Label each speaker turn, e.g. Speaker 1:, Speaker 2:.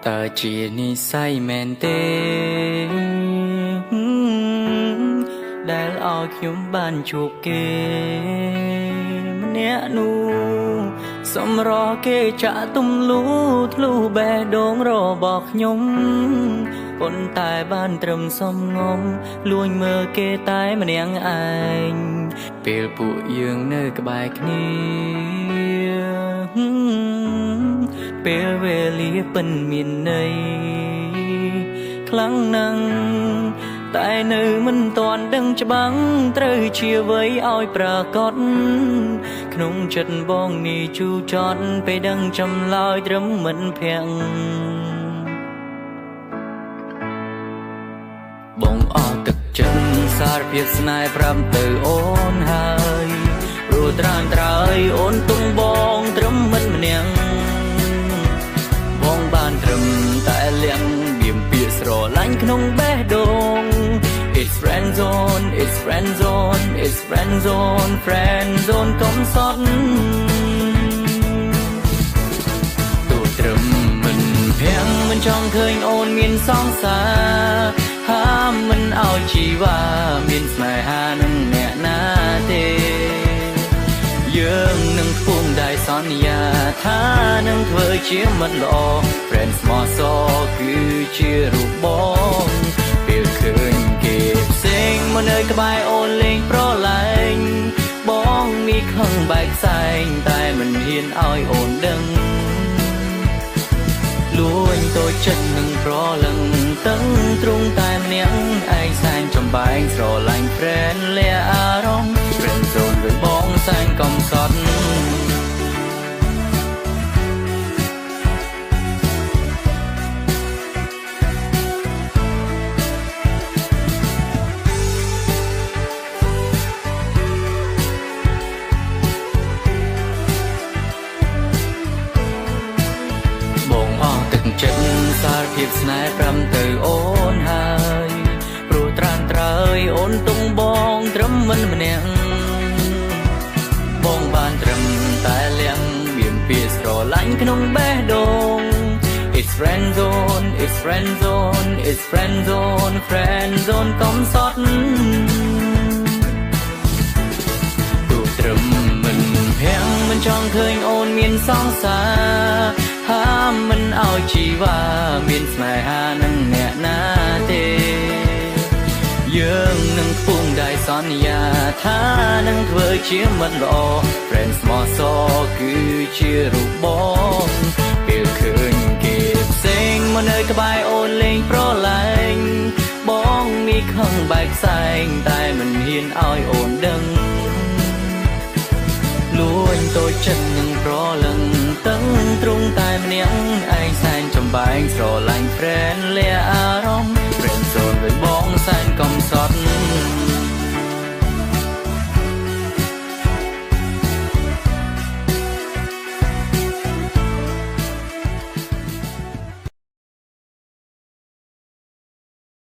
Speaker 1: តើជានិស័យមែនទេដែលឲ្យខ្ញុំបានជួបគេម្នាក់នោះសម្រគេចាក់ទំលូធ្លុះបេះដូងរបស់ខ្ញុំប៉ុន្តែបានត្រឹមសំងំលួចមើលគេតែម្នាក់ឯងពេលពួកយើងនៅក្បែរគ្នាពេលវេលាពិនមានន័យខ្លាំងណាស់តែនៅមិនទាន់ដឹងច្បាស់ត្រូវជាអ្វីឲ្យប្រកបក្នុងចិត្តបងនេះជូរចត់ពេលដឹងចម្លើយត្រឹមមិនភាំងបងអស់ទឹកចិត្តសារភាពស្នេហ៍ប្រាប់ទៅអូនហើយព្រោះត្រានត្រើយអូនទុំបងត្រឹមមិនម្នាក់បងបានត្រឹមតែលៀងបៀមពាក្យស្រឡាញ់ក្នុងបេះដូង It's friend zone, it's friend zone, it's friend zone, friend zone កុំសត់ទូត្រឹមមិនភាំងមិនចង់ឃើញអូនមានសង្សារហាមមិនឲ្យជីវ៉ាមានស្នេហានឹងអ្នកណាទេយើងនឹងពុំได้សន្យាថានឹងធ្វើជាមិត្តល្អ Friend ស្មោះសរគឺជារូបបងពេលឃើញគេផ្សេងមកនៅក្បែរអូនលេងប្រឡែងបងនេះខឹងបែកផ្សែងតែមិនហ៊ានឲ្យអូនដឹងលួចតូចចិត្តនឹងប្រលឹងតឹងទ្រុងតែម្នាក់ឯងសែនចំបែងស្រឡាញ់ friend លាអារម្មណ៍ friend zone ដោយបងសែនកំសត់បងអស់ទឹកចិត្តសារភាពស្នេហ៍ប្រាំទៅអូនហើយព្រោះត្រានត្រើយអូនទុំបងត្រឹមមិនម្នាក់បងបានត្រឹមតែលៀងបៀមពាក្យស្រឡាញ់ក្នុងបេះដូង It's friend zone, it's friend zone, it's friend zone, friend zone កុំសត់ទូត្រឹមមិនភាំងមិនចង់ឃើញអូនមានសង្សារហាមមិនឲ្យជីវ៉ាមានស្នេហានឹងអ្នកណាទេយើងនឹងពុំได้សន្យាថានឹងធ្វើជាមិត្តល្អ Friend ស្មោះសរគឺជារូបបងពេលឃើញគេផ្សេងមកនៅក្បែរអូនលេងប្រឡែងបងនេះខឹងបែកផ្សែងតែមិនហ៊ានឲ្យអូនដឹងលួចតូចចិត្តនឹងប្រលឹងតឹងទ្រុងតែម្នាក់ឯងសែនចំបែងស្រឡាញ់ friend លាអារម្មណ៍ friend zone ដោយបងសែនកំសត់